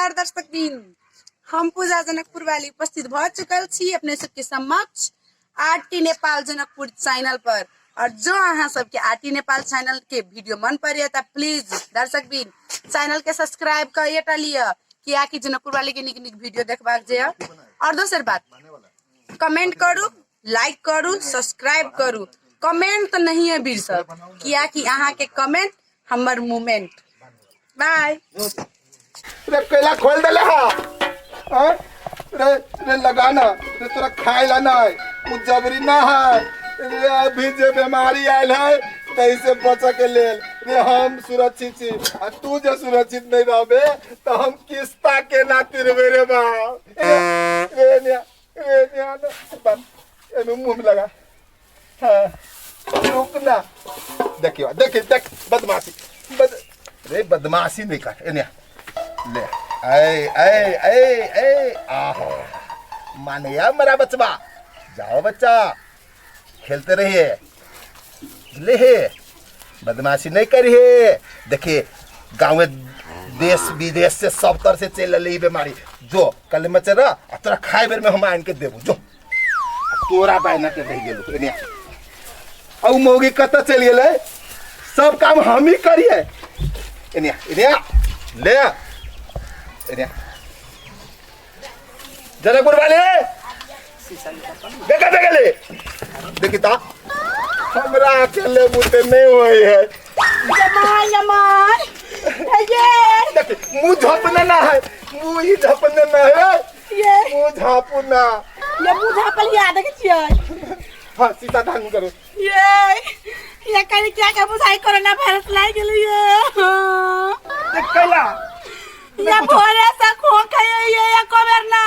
नमस्कार दर्शक बिन, हम पूजा जनकपुर वाली उपस्थित भ चुकल छी अपने सबके समक्ष आरटी नेपाल जनकपुर चैनल पर। और जो अहाँ सबके आरटी नेपाल चैनल के वीडियो मन पड़े त प्लीज दर्शक बिन चैनल के सब्सक्राइब करिए लिअ, कियाकि जनकपुर वाली के निक निक वीडियो देखबाक जे। और दोसर बात, कमेंट करू, लाइक करू, सब्सक्राइब करू। कमेंट तऽ नहिए वीर सब, कियाकि अहाँके कमेंट हमर मूवमेंट। बाय। रे केला खोल देले हा हाँ? रे रे लगा ना रे, तोरा खाए ला ना है, उ जबरी ना है रे। अभी जे बीमारी आयल है तैसे बचे के लेल रे हम सुरक्षित छी, आ तू जे सुरक्षित नहीं रहबे तो हम किस्ता के ना तिरबे रे बा। रे रे न्या, रे न्या ना, बस, एमे मुंह में लगा। हाँ, रुक ना, देखियो, देखियो, देख बदमाशी, बद रे बदमाशी नहीं कर। एने ले, ऐ ऐ ऐ ऐ, आहो माने या मेरा बचवा। जाओ बच्चा, खेलते रहिए, ले हे बदमाशी नहीं करिए। देखिए गाँव देश विदेश से सब तरह से चल रही बीमारी, जो कल में चल रहा तोरा खाए बेर में हम आन के देबू। जो तोरा बायना के रह गेलू एने औ मौगी कत चल गेलै, सब काम हम ही करिए। एने एने ले एने जनकपुर वाले देखा देखा ले देखी ता हमरा अकेले बुते नहीं होई है। यमाय यमाय ये देखी मुंह झपने ना है, मुंह ही झपने ना है, ये मुंह झापू ना, ये मुंह झापल याद है छियै। हाँ सीता धान करो। ये कहीं क्या क्या बुझाई कोरोना वायरस लाग गेलै ये। देख कैला ये भोरे से खोखे ये कोबेर ना,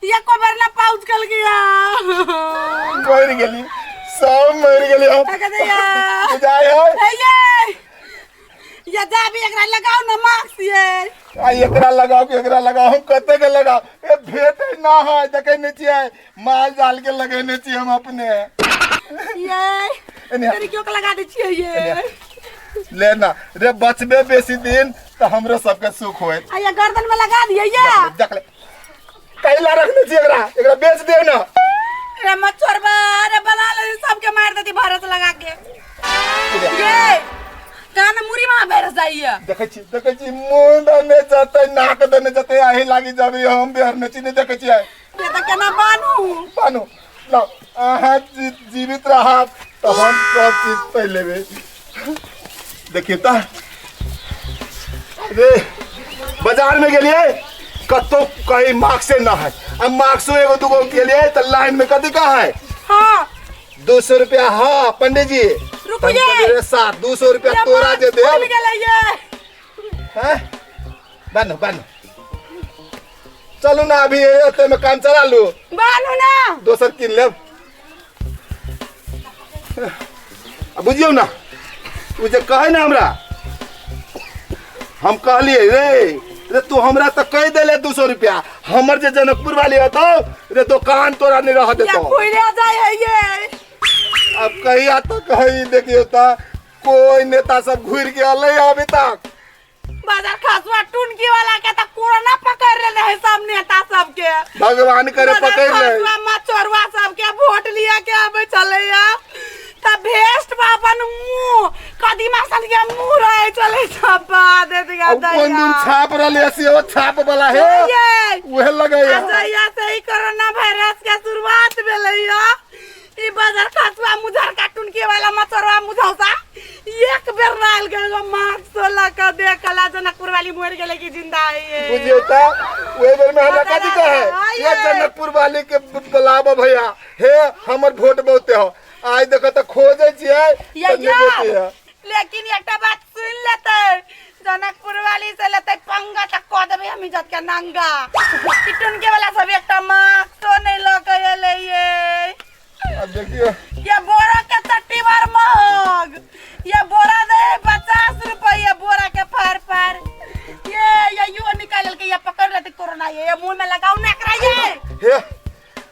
ये कोबेर ना पाउच कल गया। मर गेली, सब मर गेली हम। बुझाई है ये जाबी एकरा लगाओ ना मास्क ये। आ एकरा लगाओ के एकरा लगाओ, हम कते के लगाओ? ए भेट ना है, देखे नहीं छियै, माल जाल के लगेने छियै हम अपने। ये एने तेरी क्यों लगा दै छियै ये? ले ना रे, बचबे बेसी दिन तो हमरो सबके सुख होयत। आ ये गर्दन में लगा दिए ये। देख ले कैला रखने छियै एकरा, एकरा बेच दियौ ना। रे मच्छरबा रे बना ले, सबके मार देती भारत लगा के। ये कान मुरी में वायरस जाइए। देखै छी, देखै छी, मुंह दने जतै, नाक दने जतै, आही लागी जाबी हम बिहार छी, नहीं देखै छियै। ये तो केना बानू बानू लाओ, अहाँ जीवित रहब तो हम सब चीज पहि लेबै। देखियौ तऽ रे बाजार में गेलियै, कतौ कहीं मास्क ना है, आ मास्को एगो दूगो गेलियै तऽ लाइन में कथी का है? हाँ 200 रुपया। हाँ पंडित जी रुकू ये। रे सात 200 रुपया तोरा जे खुल देब। गेलै ये। हैं? बान्हू बान्हू, चलू ना अभी एते में काम चला लू, बानू ना दोसर कीन लेब। आ बुझियौ ना, ओ जे कहै ना हमरा, हम कहलियै रे रे तू हमरा तऽ कहि देले 200 रुपया, हमर जे जनकपुर वाली हतौ रे दोकान तोरा नहीं रह ये देतौ। खुले जाय है ये। अब कहिया तक है देखियौ तऽ कोई नेता सब घुरि के अलै अभी तक। बाजार खसुआ टुनकी वाला के त कोरोना पकड़ लेने है सब नेता सबके। भगवान करे पकड़ ले। खसुआ मचोरवा सबके वोट लिया के आबै छलैया त भेस्ट बा अपन मुंह कदीमा सन के मुंह रहे चले सब बाद दिया। अब कोन दिन छाप रहले है, सेहो छाप वाला है ये उहे लगैया। अच्छा से ही कोरोना वायरस के शुरुआत भेलैया। ई बाजार खसुआ मुझर का टुनकी वाला मचोरवा मुझौसा एक बेर नाल गेल मास्क सोला का देखला जनकपुर वाली मर गेले कि जिंदा है ये। बुझियौ त ओहि बेर में हमरा कथी कहे, ये जनकपुर वाली के बुलाब भैया, हे हमर वोट बहुते हो, आइ देखो त खोजै छियै ये त नहि भेटै है। लेकिन एकटा बात सुन लेतै, जनकपुर वाली से लेतै पंगा त क देबै हम इज्जत के नंगा। ई टुनके वाला सब एकटा मास्क तो नहीं ल के एलै ये। अब देखियो ये बोरा के तट्टी बार महग, ये बोरा दे 50 रुपया बोरा के फार फार। ये यो निकाल के ये पकड़ लेते कोरोना, ये मुंह में लगाओ ना एकरा ये। हे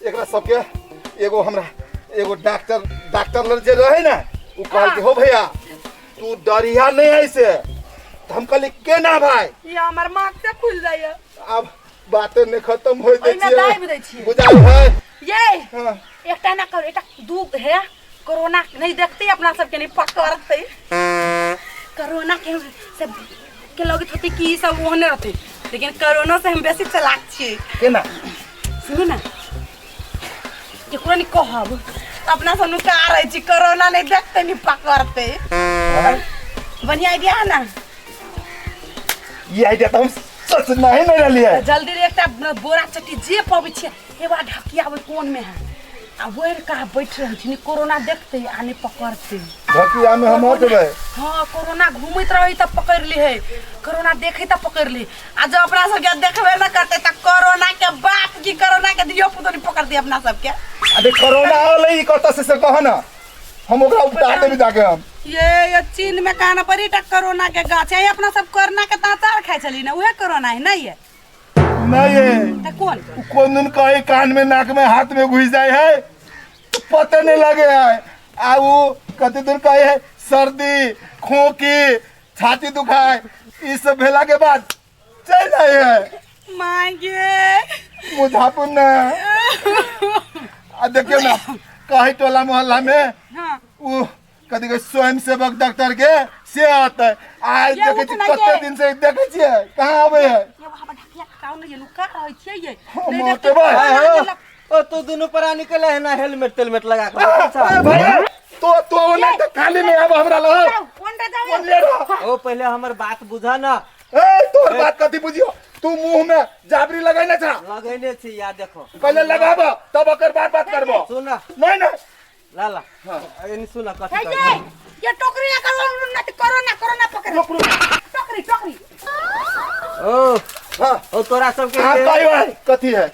एकरा सबके एगो हमरा एगो डॉक्टर, डॉक्टर लग जे रहे ना, उ कहल कि हो भैया तू डरिया नहीं है से, तऽ हम कहली केना भाई ये हमर माथ से खुल जाइए आब बाते नहि खत्म होय दै ओहिमे दाबि दै छियै। बुझाइ है ये हाँ। एकटा ना करू एकटा दू हे कोरोना नहीं देखते अपना सबके नहीं पकड़ते कोरोना के से के लगैत होते कि ई सब ओहने रहते लेकिन कोरोना से हम बेसी चलाक छियै केना सुनू ना केकरो नहीं कहब अपना सब नुका रहै छी कोरोना नहीं देखते नहीं पकड़ते बढ़िया आइडिया है ना ई आइडिया तऽ हम सोचना ही नहीं रहलियै जल्दी रे एकटा बोरा चट्टी जे पबै छियै हे बा ढकिया ओहि कोन में है आ ओढ़ कऽ बैठ रहै छी कोरोना देखते आ नहि पकड़ते ढकिया में हम हटबै हाँ कोरोना घूमैत रही तब पकड़ ली है कोरोना देखे तब पकड़ ली आ जब अपना सबके देखबे न करते तब कोरोना के बाप की कोरोना के धियो पुतो नहीं पकड़ दी अपना सबके अरे कोरोना होलै ई कतऽ से से कह ना हम ओकरा उपटा देबै जाके हम ये चीन में कहाँ पड़ी टा कोरोना के गाछ है अपना सब कोरोना के ताचार खाइ छली ना उहे कोरोना है नहीं है नहीं है त कोन उ कोन दिन कहीं कान में नाक में हाथ में घुस जाए है तो पते नहीं लगे है आ वो कते दिन कहे है सर्दी खोकी छाती दुखाए ई सब भेला के बाद चल जाए है मागे मुझापुर न आ देखियो ना कहीं टोला मोहल्ला में हाँ उ कथी कहै स्वयं सेवक डॉक्टर के से आता है आज ये देखे छी उठना कते के। दिन से देखे छियै कहाँ आबै है ये वहाँ पर ढकिया काउ नहीं लुका रहै छियै ये हम नहीं देखते हटेबै। कोरोना आय हो। के ओ तू दुनू प्राणी के ले ना हेलमेट तेलमेट लगा के ए भैया तो तो नहीं तो खाली नहीं आब हमरा लग जाओ, कोन रे जाओ कोन ले रहा ओ पहले हमर बात बुझा ना ए तोर बात कथी बुझियो तू मुंह में जाबरी लगैने छा लगैने छी या देखो पहले लगाब तब ओकर बाद बात करबो सुन नहीं नहीं ला ला एनी सुन कथी हे कहै ये ये टोकरी ना करो ना तो कोरोना कोरोना पकड़ रुक, रुक। टोकरी टोकरी ओ हाँ ओ तोरा सबके हाँ कही भाई कथी है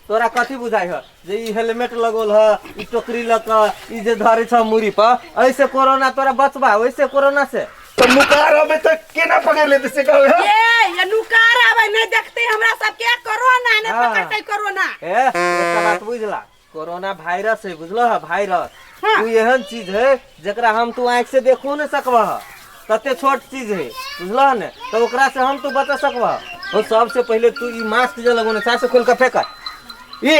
तोरा कथी बुझाइ ह जे ई हेलमेट लगौल ह ई टोकरी लऽ कऽ ई जे धरै छ मुरी पर ऐसे कोरोना तोरा बचबा ओइसे कोरोना से तो नुका रहबे तो केना पकड़ लेते से कहो हाँ? ये ये नुका रहबै नहीं देखते हमरा सबके कोरोना नहीं हाँ। पकड़ते कोरोना ए एकटा बात बुझला कोरोना वायरस है बुझलो है वायरस हाँ। उ एहन चीज है जकरा हम तू आँख से देखो नहीं सकबह तते छोट चीज है बुझलो है ने तो ओकरा से हम तू बचा सकबह और सबसे पहले तू ई मास्क जे लगौने छा से खोल के फेंक ये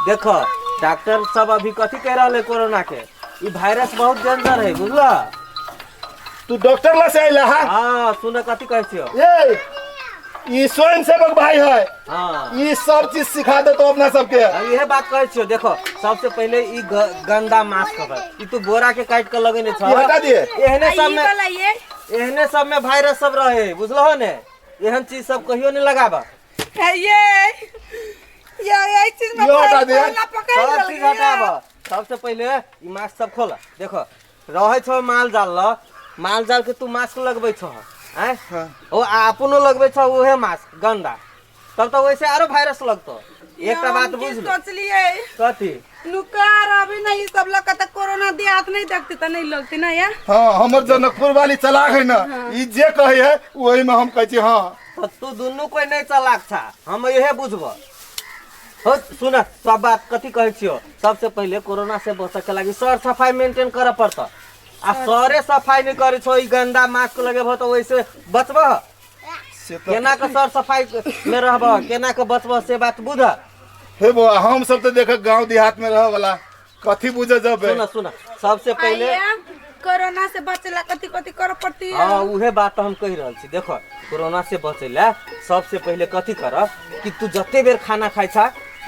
देखो डॉक्टर सब अभी कथी कह रहल है कोरोना के ई वायरस बहुत डेंजर है बुझलो तू डॉक्टर ला से आइला हा हाँ सुन कथी कहै छियो ये ई स्वयं सेवक भाई है हाँ ई सब चीज सिखा दे तो अपना सबके हम इहे बात कहै छियो देखो सबसे पहिले ई गंदा मास्क है ई तू बोरा के काट के लगेने छ ई हटा दिए। एहने आ, सब ई में वाला ये एहने सब में वायरस सब रहे बुझलो ने एहन चीज सब कहियो नहीं लगाबा है ये ये चीज में यो हटा दिए। कोरोना पकड़ सब चीज लेलकै। हटाब सबसे पहिले ई मास्क सब खोल देखो रहै छौ माल जाल ल माल जाल के तू मास्क लगबै छह आँय हाँ। ओ आ अपनो लगबै छह उहे मास्क गंदा तब तऽ वैसे आरो वायरस लगतौ एकटा हम बात की बुझ ले सोचलिए कथी नुकार अभी नहीं सब लोग का कोरोना देहात नहीं देखते तो नहीं लगते ना यार हाँ हमर जनकपुर वाली चलाक है ना ई जे कहे है वही में हम कहै छी हाँ तऽ तू दुनू कोइ नहि चलाक छा हम इहे बुझब हो सुन सब बात कथी कहै छियो सबसे पहिले कोरोना से बचऽ के लागि सर सफाई मेंटेन करऽ पड़तौ आ सरे सफाई नहि करै छौ ई गंदा मास्क लगेबह तऽ ओहिसे बचबह से तो केना के सर सफाई में रहबह केना के बचबह से बात बुझ हे बौआ हम सब तो देख गांव देहात में रह वाला कथी बुझे जब सुन सुन सबसे पहिले आइए कोरोना से बचेला कथी कथी करे पड़ती है हाँ उहे बात तऽ हम कहि रहल छी देखो कोरोना से बचै ला सबसे पहिले कथी कर कि तू जते बेर खाना खाइ छा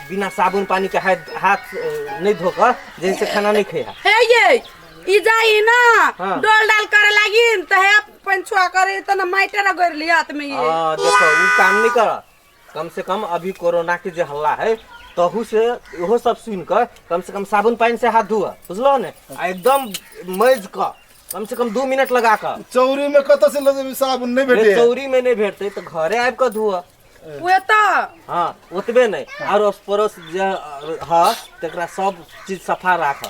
बिना साबुन पानी के हाथ हाथ नहीं धोकर जैसे खाना नहीं खैहा हे ये ई जाई ना हाँ। डोल डाल करे लागिन त हे पंछुआ करे त न माइटे रगड़ ली हाथ में ये हाँ देखो उ काम नहीं कर कम से कम अभी कोरोना के जे हल्ला है तहू से इहो सब सुन कर कम से कम साबुन पानी से हाथ धोअ बुझलो ने आ एकदम मजि कऽ कम से कम 2 मिनट लगा कऽ चौरी में कतऽ से लऽ जेबी साबुन नहीं भेटे चौरी में नहीं भेटतै तऽ घरे आबि कऽ धोअ उहे तो हाँ ओतबे नहीं आरो पड़ोस जे ह तकरा सब चीज सफा राख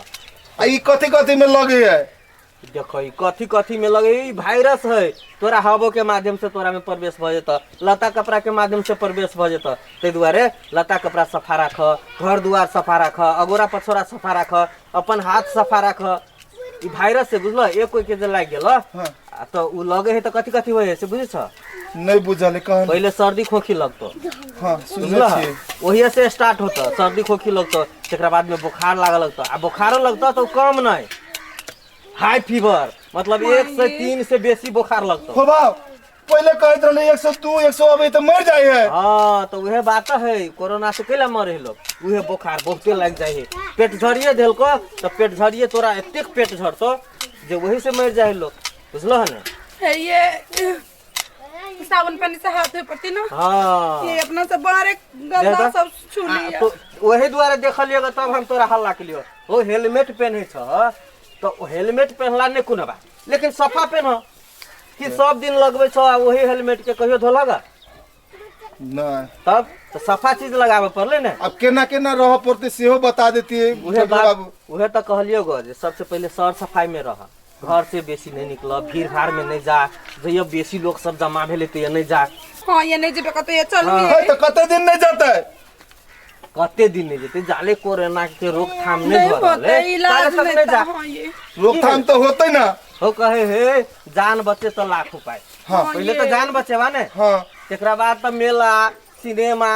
आ ई कथी कथी में लगे है देखो ई कथी कथी में लगे ई वायरस है तोरा हवो के माध्यम से तोरा में प्रवेश भऽ जेतऽ लता कपड़ा के माध्यम से प्रवेश भऽ जेतऽ ताहि दुआरे लता कपड़ा सफा राख घर दुआर सफा राख अगोरा पछोरा सफा राख अपन हाथ सफा राख ई वायरस से बुझल एक कोई के जे लागि गेल आ तऽ उ लगे है तऽ कथी कथी होइ है से बुझै छ? नहीं बुझल है कहन। पहिले सर्दी खोखी लगतो। हाँ, सुनै बुझलह? छियै। ओहिए से स्टार्ट होतो, सर्दी खोखी लगतो, तकरा बाद में बुखार लागऽ लगतो, आ बुखारो लगतो तऽ उ कम नहीं, हाई फीवर, मतलब 103 से बेसी बुखार लगतो। हो बाप, पहिले कहैत रहले 102 100 अबै तऽ मर जाइ है। हाँ, तो उहे बात है, कोरोना से कैला मरे है लोग, उहे बुखार बहुते लग जाइ है। पेट झड़िए देलको तऽ पेट झड़िए तोरा एतेक पेट झड़तो जे वही से मर जाइ है लोग, बुझलो है ने? है ये साबुन पानी से हाथ धोए पड़ती ना। हाँ। ये अपना सब बाहर गंदा देखा? सब छू आ, लिया। तो वही दुआरे देखलियै ग, तब हम तोरा हल्ला केलियौ। ओ हेलमेट पेन्है छ तऽ ओ हेलमेट पेन्हला नहि कोनो बात, लेकिन सफा पेन्ह कि सब दिन लगबै छ आ वही हेलमेट के कहियो धोलक? नहीं। तब तऽ सफा चीज लगाबऽ पड़लै ने। अब केना केना रहऽ पड़तै सेहो बता देतियै उहे डॉक्टर बात बाबू। उहे तऽ कहलियौ ग जे सबसे पहिले सर सफाई में रह, घर से बेसी नहीं निकल, भीड़ भाड़ में नहीं जा, जइयो बेसी लोग सब जमा भेलै तैयो नहीं जा। हाँ, ये नहीं जेबे कतौ, ये चलू। हाँ। है तऽ कते दिन नहीं जेतै? कते दिन नहीं जेतै, जाले कोरोना के रोकथाम नहीं नहीं भऽ रहल होतै, है, इलाज ताले तक नहीं नहीं जा। हाँ, ये। रोकथाम तऽ होतै ना। हो कहे हे जान बचे तऽ लाख उपाय। हाँ। पहिले तऽ जान बचेबा ने। हाँ। तकरा बाद तऽ मेला सिनेमा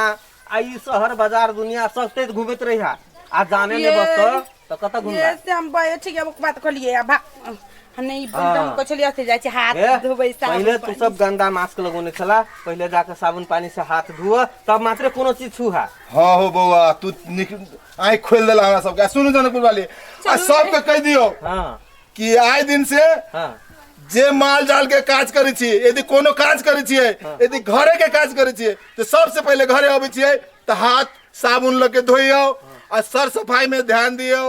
आ ई शहर बाजार दुनिया सब ते घूमैत रहिहा, आ जाने नहीं ये- बचतो तऽ कतऽ घुमबा? ये से हम बे ठीक है, बात कहलिए अब हम नहीं हाँ। एकदम कछलिया से जाइ छी हाथ हे, धोबै साबुन पहिले तू पानी सब गंदा मास्क लगौने छला, पहिले जाके साबुन पानी से हाथ धुअ तब मात्रे कोनो चीज छूहा। हाँ हो बौआ, तू निक आँखि खोलि देला हमरा सबके। आ सुनू जनकपुर वाली, आ सबके कहि दियौ हाँ। कि आइ दिन से हाँ। जे माल जाल के काज करै छी, यदि कोनो काज करै छियै, यदि घरे के काज करै छियै तऽ सबसे पहिले घरे अबै छियै तऽ हाथ साबुन लऽ के धोइयौ आ सर सफाई में ध्यान दियौ।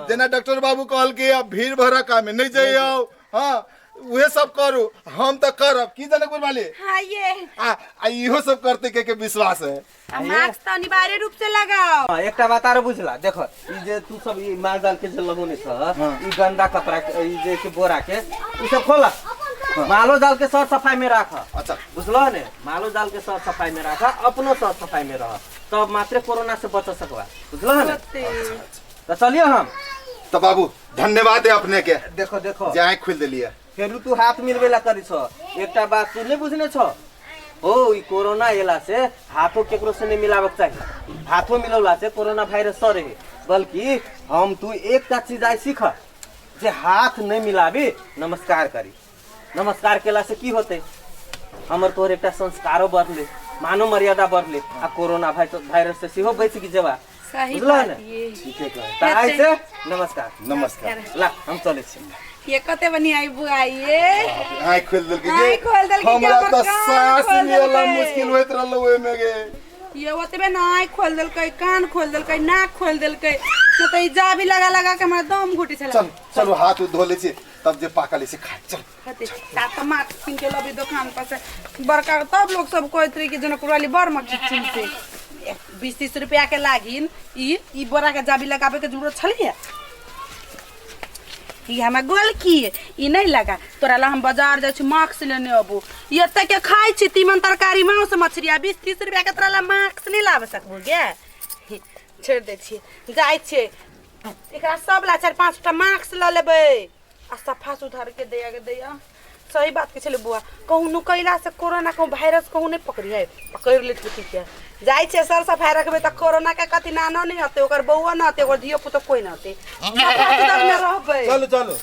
जेना डॉक्टर बाबू कहलकै अब भीड़ भड़क्का में नहीं जइयौ। हाँ, उहे सब करू, हम तऽ करब की जनकपुर वाली? हाँ, ये। आ इहो सब करते के विश्वास है। आ मास्क तऽ अनिवार्य रूप से लगाओ। हाँ, एकटा बात आरो बुझला, देखो ई जे तू सब ई माल जाल के जे लगौने छ, ई गंदा कपड़ा के, ई जे छै बोरा के, ई सब खोला। मालो जाल के सर सफाई में राख। अच्छा। बुझलो ने? मालो जाल के सर सफाई में राख, अपनो सर सफाई में रह, तब मात्रे कोरोना से बच सकबा, बुझलो ने? होते। तऽ चलियो हम। तऽ बाबू धन्यवाद है अपने के। देखो देखो। जे आँखि खोलि देलियै। फेरू तू हाथ मिलबै ला करी छ, एकटा बात तू नहीं बुझने छ हो, ई कोरोना एला से हाथो केकरो से नहीं मिलाबक चाही, हाथो मिलौला से कोरोना वायरस सरे है, बल्कि हम तू एकटा चीज आइ सीख जे हाथ नहीं मिलाबी नमस्कार करी, नमस्कार केला से की होते, हमर तोहर एकटा संस्कारो बढ़ले, मानो मर्यादा बढ़ले, आ कोरोना वायरस से सेहो बचि जेबा। सही बुझलह बात ने? ये। ठीके कहै। तऽ आइ से नमस्कार। नमस्कार। ला हम चलै छी। ये कते बढ़िया आई बुआ ये। आँखि खोलि देलकै गे। आँखि खोलि देलकै, हमरा हमर तऽ कान साँस खोलि लिअ ला देलकै। मुश्किल होइत रहल ओहिमे गे। ये ओतबे न आँखि खोलि देलकै, कान खोलि देलकै, नाक खोलि देलकै, न तऽ ई जाबी लगा लगा के हमरा दम घुटै छलै। चल चलू हाथ उथ धो लै छी तब जे पाकल है से खाइ चल। हते सात मास्क कीन के लबी दोकान पर से बड़का, तब लोग सब कहैत रहे कि जनकपुर वाली बड़ मक्खी चीन से 20-30 रुपया के लागिन ई ई बोरा के जाबी लगाबे के जरूरत छलैया। ई हमरा गोलकी ई नहीं लगा तोरा ला, हम बाजार जाइ छी मास्क लेने अबू। एते के खाइ छी तीमन तरकारी मांस मछली, आ 20-30 रुपया के तोरा ला मास्क नहीं लाबे सकबो गे। छोड़ि दै छियै, जाइ छियै एकरा सब ला 4-5 टा मास्क लऽ लेबै आ सफा सुथर के दैया के दैया। सही बात के छलै बुआ, कहूँ नुकैला से कोरोना कहूँ वायरस कहूँ नहीं पकड़ी है, पकड़ लेत ठीक है। जाइ छियै सर सफाई रखबै तऽ कोरोना के कथी नानो नहीं हतै, ओकर बौआ न हतै, ओकर धियो पुतो कोई न हतै, सफा सुथर में रहबै। चलू चलू।